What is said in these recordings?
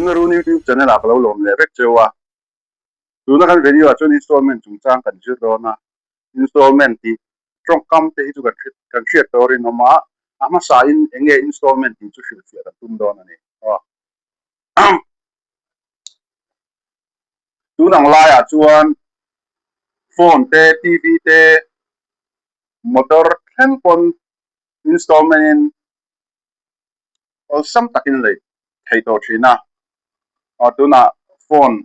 Remna Run YouTube channel ah ka lo lawm leh vek cheu a. Tuna kan video ah chuan installment chungchang kan zir dawn a. Installment tih tawngkam te hi chu kan hre kan hriat tawh rinawm a, a hmasa in eng nge installment tih chu hrilhfiah kan tum dawn a ni. Aw. Tun ang laiah chuan phone te, TV te, motor thleng pawn installment in awlsam takin lei thei tawh thin a, aw tunah phone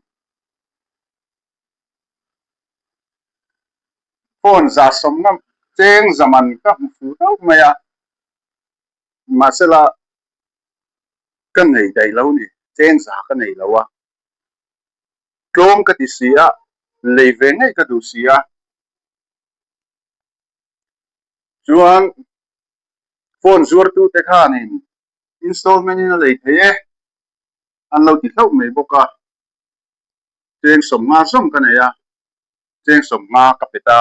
phone za sawmna cheng zaman ka hmu fu deuh mai a, mahsela ka nei daih lo ni, cheng za ka nei lo a, tlawm ka ti si a, lei ve ngei ka duh si a, chuan phone zuartute khanin installment in a lei thei e an lo ti hlauh mai bawk a, cheng sawmnga zawng ka nei a, cheng sawmnga ka pe ta,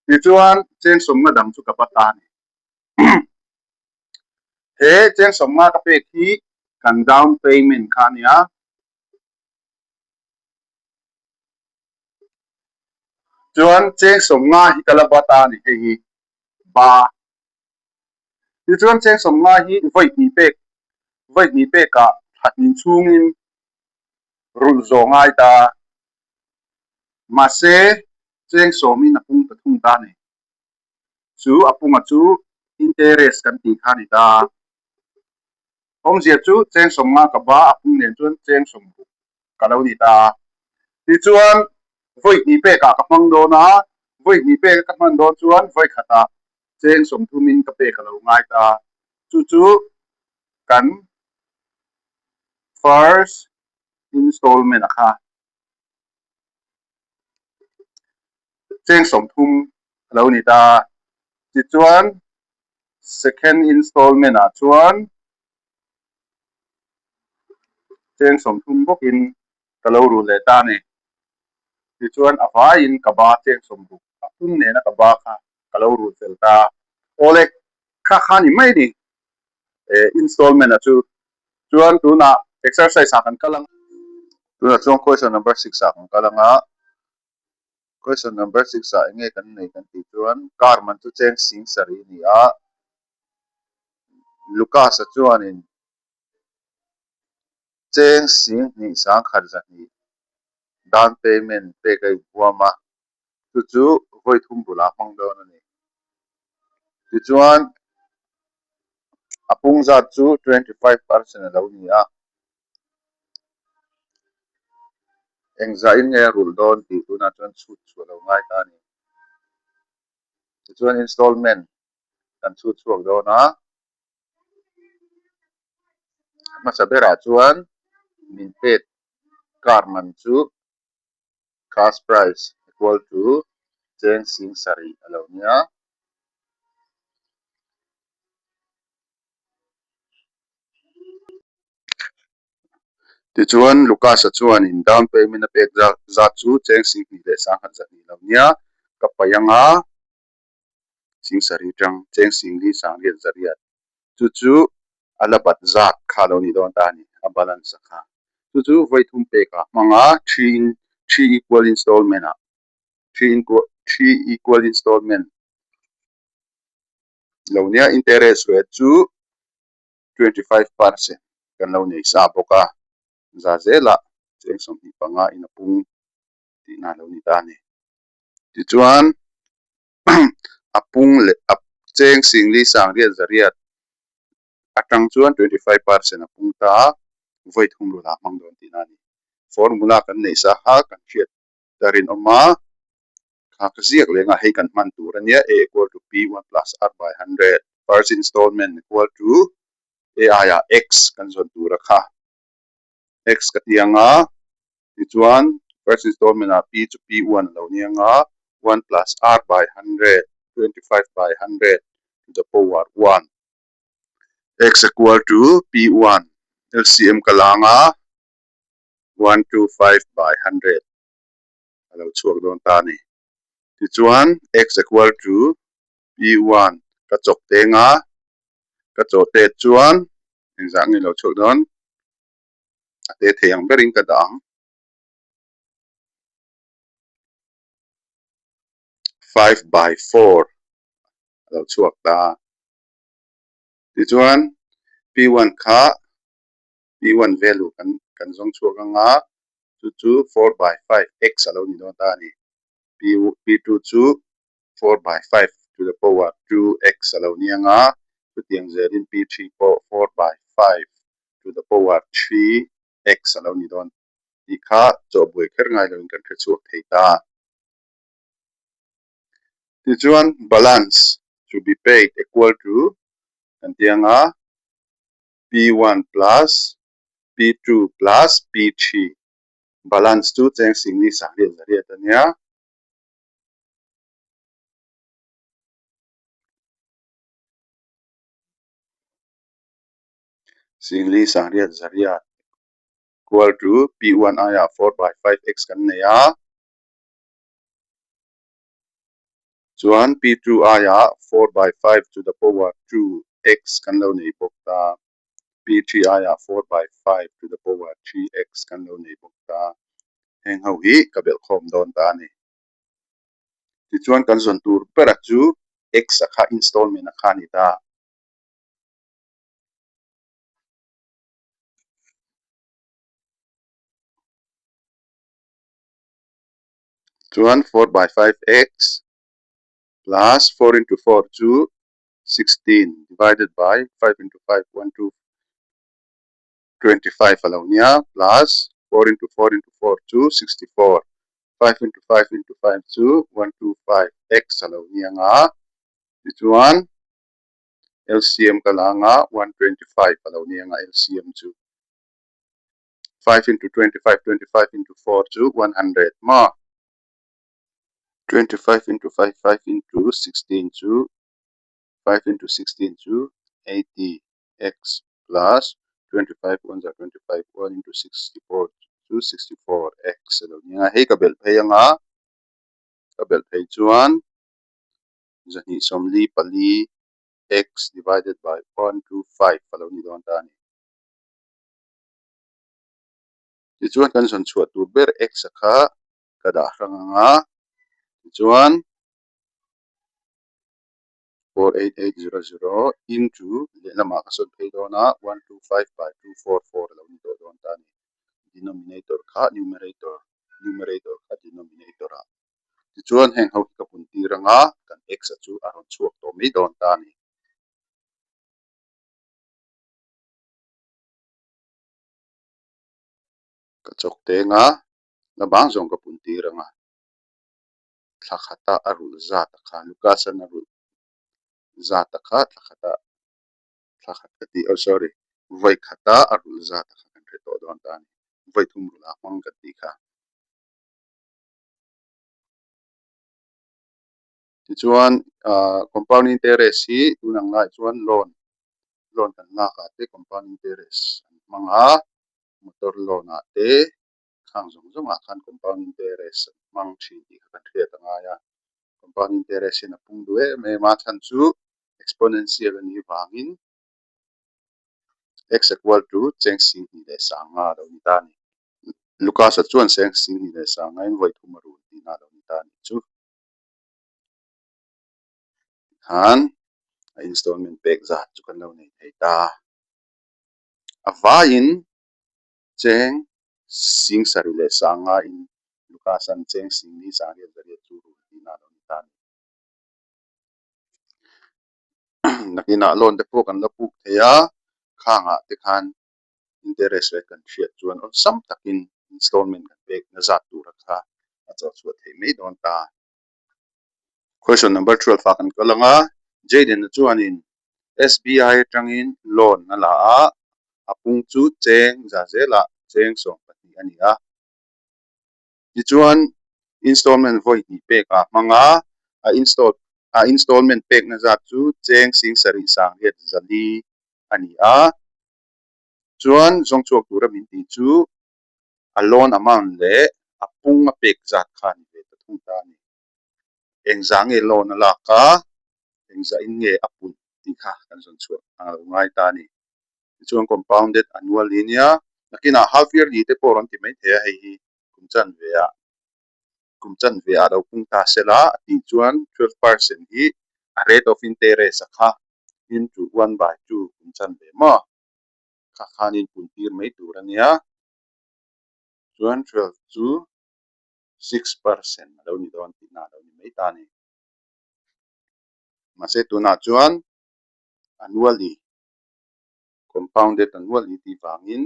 tichuan cheng sawmnga dang chu ka bat a ni. He cheng sawmnga ka pek hi kan down payment kha a nia. Chuan cheng sawmnga hi ka la bat a ni hei hi ba. Tichuan cheng sawmnga hi vawi hnih pek vawi hnih pekah thla hnih chhungin rulh zawh ngai ta. Mahse cheng sawmin a pung ta thung ta a ni. Chu a punga chu interest kan tih kha a ni ta. Awmzia chu cheng sawmnga ka ba a pung nen chuan cheng sawmruk ka lo ni ta. Tichuan vawi hnih pekah ka hmang dawn a, vawi hnih peka ka hman dawn chuan vawi khatah cheng sawmthumin ka pek a lo ngai ta. Chu chu kan first installment a kha cheng sawmthum a lo ni ta. Tichuan second installment ah chuan cheng sawmthum bawkin ka lo rul leh ta a ni. Tichuan a vaiin ka ba cheng sawmruk a pum nena ka ba kha ka lo rul fel ta. Awle kha kha ni mai ni installment ah chu. Chuan tunah exercise ah kan kal ang. Tunah chuan question number 6 ah kan kal ang a. Question number 6 ah enge kan nei kan tih chuan car man chu cheng sing sarih a ni a. Lucas-a chuanin cheng sing hnih sangkhat zahnih down payment pek a inhuam a, chu chu vawi thum bulah hmang dawn a ni. Tichuan a pung zat chu 25% a lo ni a. Engzah in nge a rulh dawn tih tunah chuan chhut chhuah lo ngai ta a ni. Tichuan installment kan chhut chhuak dawn a, a hmasa berah chuan min pek car man chu cash price equal to cheng sing sarih a lo nia. Tichuan Lucas-a chuanin down payment a pek zat chu cheng 20 leh 10,000 zahnih lo nia ka paih ang a, sing sarih tang cheng singli sangriat zariat chu chu a la bat zat kha lo ni dawn ta a ni, a balance a kha. Chu chu vawi thum pek ah hmang a, three in three equal installment ah three three equal installment lo nia interest rate chu 25% kan lo nei sa bawk a, za zelah cheng 25 in a pung tihna a lo ni ta a ni. Tichuan a pung leh a cheng singli sangriat zariat atang chuan 25% a pung ta a, vawi thum rula hmang dawn tihna a ni. Formula kan neih sa kha kan hriat ta rinawm a, kha ka ziak leng a hei kan hman tur a nia, A equal to P 1 plus R by 100, first installment equal to A aiah X kan zawn tur a kha, X ka ti ang a, tichuan first installment ah P chu P 1 a lo ni ang a, 1 plus R by 100, 25 by 100 to the power 1, X equal to P 1, LCM ka la ang a, 125 by 100. a lo chhuak dawn ta a ni. Tichuan x equal to p1 ka chawk teng a, ka chawh tet chuan engzah nge lo chhuak dawn? A te thei ang berin ka dah ang. 5 by 4 a lo chhuak ta. Tichuan P1 kha P1 value kan kan zawng chhuak anga chu chu 4 by 5 x a lo ni dawn ta a ni. P2 chu 4 by 5 to the power 2x a lo ni anga chutiang zelin P3 pawh 4 by 5 to the power 3x a lo ni dawn tih kha chawhbuai kher ngai loin kan hre chhuak thei ta. Tichuan balance to be paid equal to kan ti anga P1 plus P2 plus P3. Balance chu cheng singli sangriat zariat a nia. Singli sangriat zariat equal to P1 aiah 4 by 5 x kan nei a. Chuan P2 aiah 4 by 5 to the power 2x kan lo nei bawk ta. P3 aiah 4 by 5 to the power 3x kan lo nei bawk ta. Heng ho hi ka belh khawm dawn ta a ni. Tichuan kan zawn tur bera chu x a kha installment a kha a ni ta. Chuan 4 by 5 x plus 4 into 4 chu 16 divided by 5 into 5 1 2 25 a lo nia plus 4 into 4 into 4 chu 64 5 into 5 into 5 chu 1 2 5 x a lo nia nga tichuan LCM ka la anga 125 a lo nia nga LCM chu 5 into 25 25 into 4 chu 100 ma 25 into 5 5 into 16 chu 5 into 16 chu 80 x plus 25 1 za 25 1 into 64 chu 64 x a lo nia hei ka belh phei anga ka belh phei chuan zahnih sawmli pali x divided by 1 2 5 a lo ni dawn ta a ni. Tichuan kan zawn chhuah tur ber x a kha ka dah hrang anga tichuan 48800 into lehlamah ka sawn phei dawn a 1 2 5 by 2 4 4 a lo ni tawh dawn ta a ni. Denominator kha numerator numerator kha denominator ah tichuan heng ho hi ka pun tir anga kan x a chu a rawn chhuak tawh mai dawn ta a ni. Ka chawk teng a, la bang zawng ka pun tir ang a, thla khata a rulh zat a kha Lucas-an a rulh zat a kha thla khata thla khat ka tih oh sorry vawi khata a rulh zat a kha kan hre tawh dawn ta a ni, vawi thum rulh a hmang kan tih kha. Tichuan ah compound interest hi tun ang laiah chuan loan loan kan lak ah te compound interest an hmang a, motor loan ah te khang zawng zawng ah khan compound interest an hmang thin tih kha kan hriat a ngai a, compound interest hian a pung duh em em a chhan chu exponential a nih vangin x equal to cheng sing hnih leh sanga a lo ni ta a ni. Lucas-a chuan cheng sing hnih leh sanga in vawi thum a rul tihna a lo ni ta a nih chu. Tikhan a installment pek zat chu kan lo nei thei ta. A vaiin cheng sing sarih leh sanga in Lucas-a'n cheng sing ni sangriat zariat chu rul tihna a lo ni ta a ni. Nakinah loan te pawh kan la puk thei a, khangah te khan interest rate kan hriat chuan awlsam takin installment kan pek na zat tura kha a chawh chhuah theih mai dawn ta. Question number 12 ah kan kal ang a, Jayden-a chuanin SBI atangin loan a la a, a pung chu cheng za zelah cheng 12 a ni a. Tichuan installment vawi hnih pek ah hmang a, a install a installment pekna zat chu cheng sing sarih sangriat zali a ni a. Chuan zawng chhuak tura min tih chu a loan amount leh a pung a pek zat kha a ni ve ta thung ta a ni. Engzah nge loan a lak a, engzah in nge a pun tih kha kan zawn chhuah a lo ngai ta a ni. Tichuan compounded annually nia. Nakinah half yearly te pawh rawn ti mai thei a, hei hi kum chanve ah kum chanve ah lo pung ta sela a tih chuan 12% hi a rate of interest a kha into one by two kum chanve maw kha khanin pun tir mai tur a nia. Chuan 12 chu 6% a lo ni dawn tihna a lo ni mai ta a ni. Mahse tunah chuan annually compounded annually tih vangin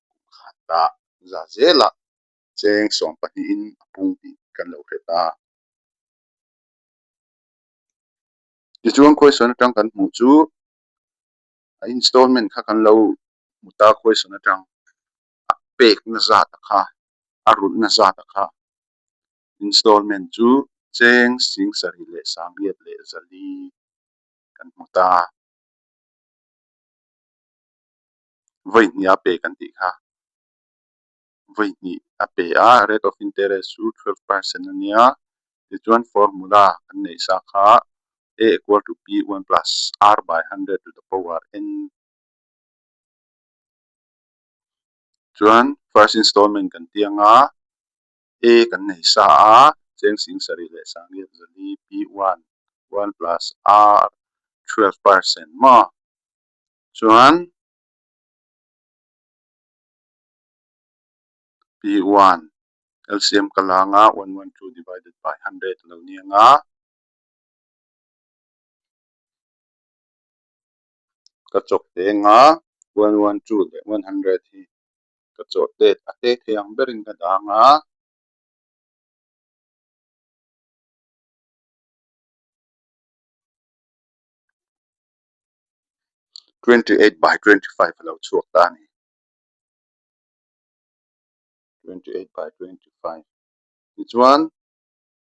kum khatah za zelah cheng 12 in a pung tih kan lo hre ta. Tichuan question atang kan hmuh chu a installment kha kan lo hmu ta question atang a pekna zat a kha a rulhna zat a kha installment chu cheng 78,400 kan hmu ta. Vawi hnih a pe kan tih kha vawi hnih a pe a, rate of interest chu 12% a nia, tichuan formula kan neih sa kha A equal to P 1 plus R by 100 to the power N chuan first installment kan ti anga A kan nei sa a, cheng 78,400 P 1 1 plus R 12% maw chuan P1 LCM ka la anga 112 divided by 100 a lo ni anga ka chawk te anga 112 leh 100 hi ka chawh tet a te thei ang berin ka dah anga 28 by 25 a lo chhuak ta a ni. 28 by 25 tichuan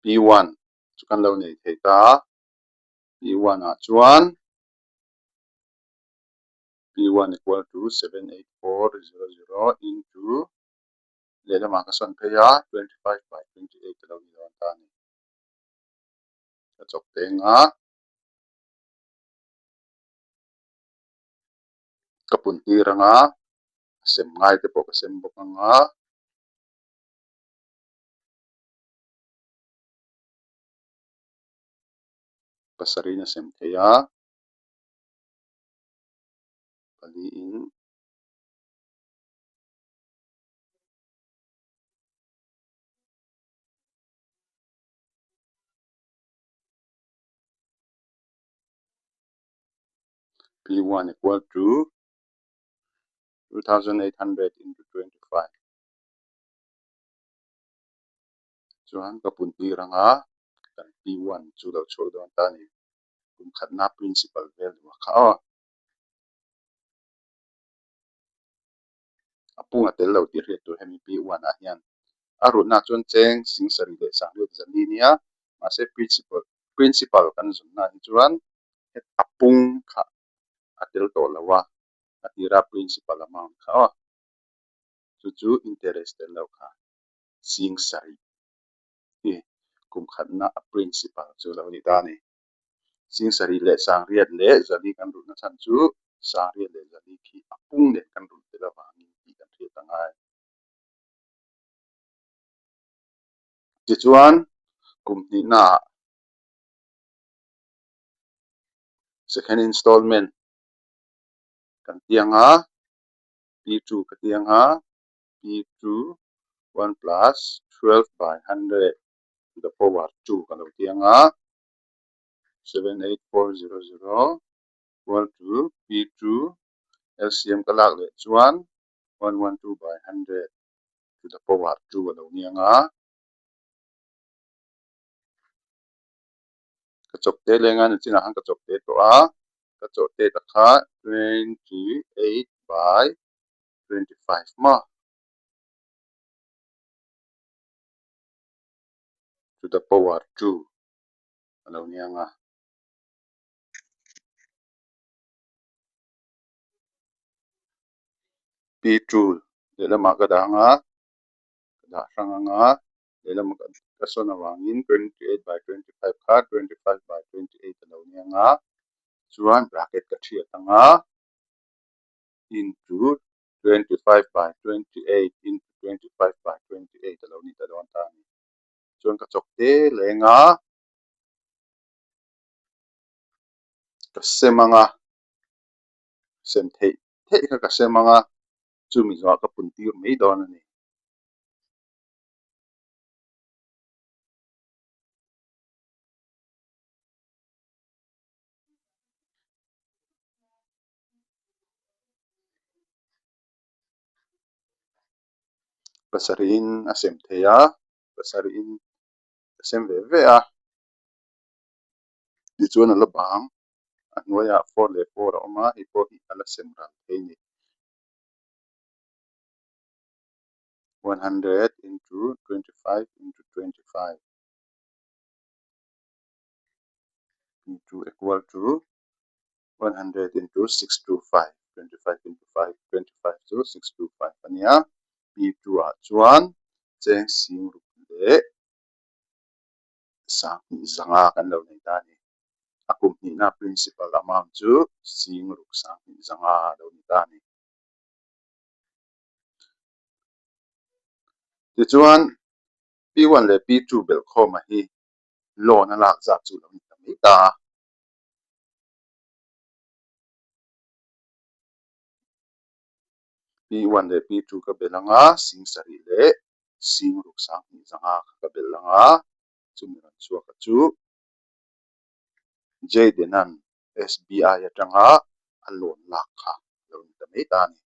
P1 chu kan lo nei thei ta a, P1 ah chuan P1 equal to 78400 into lehlamah ka sawn phei a 25 by 28 a lo ni dawn ta a ni. Ka chawk teng a. Ka pun tir anga a sem ngai te pawh ka sem bawk anga pasarih in a sem thei a pali in P1 equal to 2800 into 25 chuan ka pun tir anga kan P1 chu lo chhuak dawn ta a ni. Kum khatna principal value a kha aw. A pung a tel lo tih hriat tur hemi P1 ah hian a rutna chuan cheng 78,400 nia mahse principal principal kan zawnna hi chuan a pung kha a tel tawh lo a, a tira principal amount kha aw chu chu interest tel lo kha 7000 hi kum khatna a principal chu lo ni ta a ni. 78,400 kan rulhna chhan chu 8,400 khi a pung nen kan rulh tel avangin tih kan hriat a ngai. Tichuan kum hnihnaah second installment kan ti ang a, P2 ka ti ang a, P2 1 plus 12 by 100 to the power 2 ka lo ti ang a, 78400 equal to P2 LCM ka lak leh chuan 112 by 100 to the power 2 a lo ni ang a. Ka chawp te leng a, nichinah khan ka chawp te tawh a, ka chawh te ta kha 28 by 25 maw to the power 2 a lo ni ang a. P2 lehlamah ka dah ang a, ka dah hrang ang a, lehlamah ka sawn avangin 28 by 25 kha 25 by 28 a lo ni ang a, chuan bracket ka thiat ang a, into 25 by 28 into 25 by 28 a lo ni ta dawn ta a ni. Chuan ka chawk te leng a, ka sem ang a, sem theih theih kha ka sem ang a, chumi zawhah ka pun tir mai dawn a ni. Pasarihin a sem thei a, pasarihin a sem ve ve a, tichuan a la bang a hnuaiah four leh four a awm a, hei pawh hi a la sem ral thei a ni. 100 into 25 into 25 into equal to 100 into 625 25 into 5 25 chu 625 a nia P2 ah chuan cheng sing ruk leh sanghnih zanga kan lo nei ta a ni. A kum hnihna principal amount chu sing ruk sanghnih zanga a lo ni ta a ni. Tichuan P1 leh P2 belhkhawma hi loan a lak zat chu lo ni ta mai ta a. P1 leh P2 ka belh ang a, sing sarih leh sing ruk sanghnih zanga kha ka belh ang a, chumi rawn chhuak a chu Jayden-a'n SBI atanga a loan lak kha a lo ni ta mai ta a ni.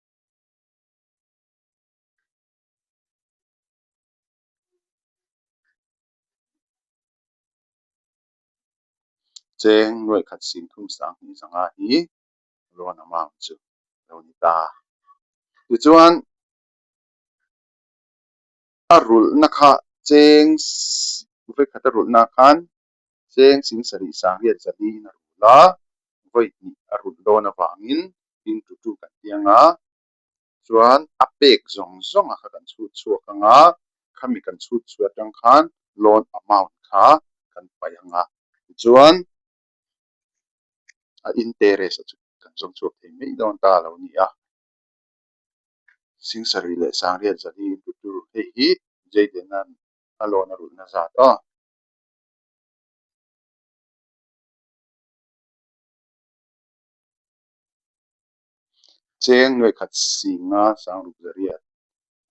Cheng nuaikhat sing thum sanghnih zanga hi loan amount chu a lo ni ta. Tichuan a rulhna kha cheng vawikhat a rulhna khan cheng sing sarih sangriat zali in a rul a, vawihnih a rulh dawn avangin into two kan ti ang a, chuan a pek zawng zawng a kha kan chhut chhuak ang a, khami kan chhut chhuah atang khan loan amount kha kan paih ang a, tichuan a interest a chu kan zawng chhuak thei mai dawn ta a lo ni a. Sing sarih leh sangriat zali into two hei hi Jayden-a'n a loan a rulhna zat aw. Cheng nuaikhat singa sangruk zariat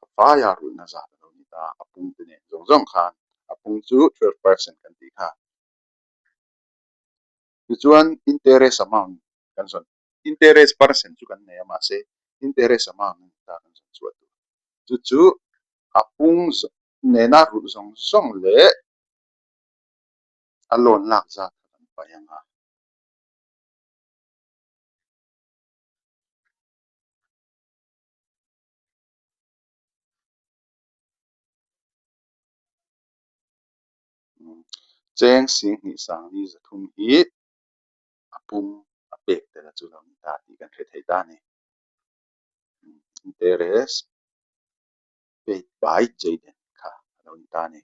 a faia rulhna zat a lo ni ta, a pung te nen zawng zawng khan a pung chu 12% kan tih kha. Tichuan interest amount kan zawn, interest percent chu kan nei a mahse interest amount a ni ta kan zawn chhuah tur. Chu chu a pung nena rulh zawng zawng leh a loan lak zat kha kan paih ang a. Cheng singhnih sangli zathum hi a pum a pek tel a chu lo ni ta tih kan hre thei ta a ni. Interest paid by Jayden kha a lo ni ta a ni.